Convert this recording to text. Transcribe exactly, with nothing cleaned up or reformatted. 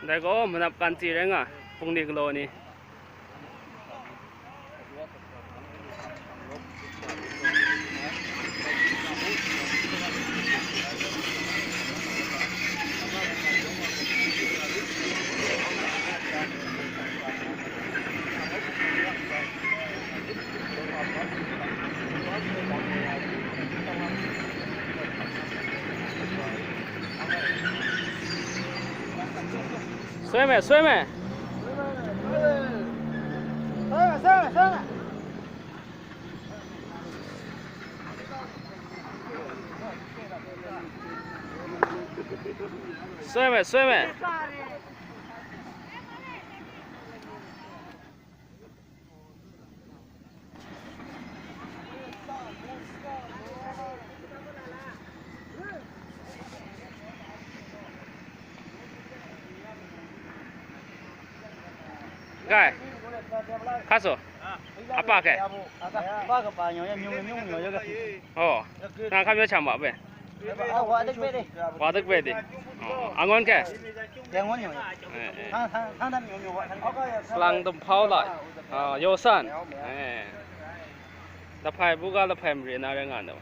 Dai gaw manap kanti rai nga, bungli galaw ni. Soi me, soi me. Soi me, soi me. Kai. Kaso. Apa kai. Apa kapa nyong ya, myung myung myung ya. Oh. Nang kam yo cham ba be. Wa de pe de. Wa de pe de. Oh. Angon kai. Yang ngon nyong ya. Eh, eh. Thang thang thang dan myung myung wa. Slang dum phau la. Ah, yo san. Eh. Laphai buga laphai mre na re nga no.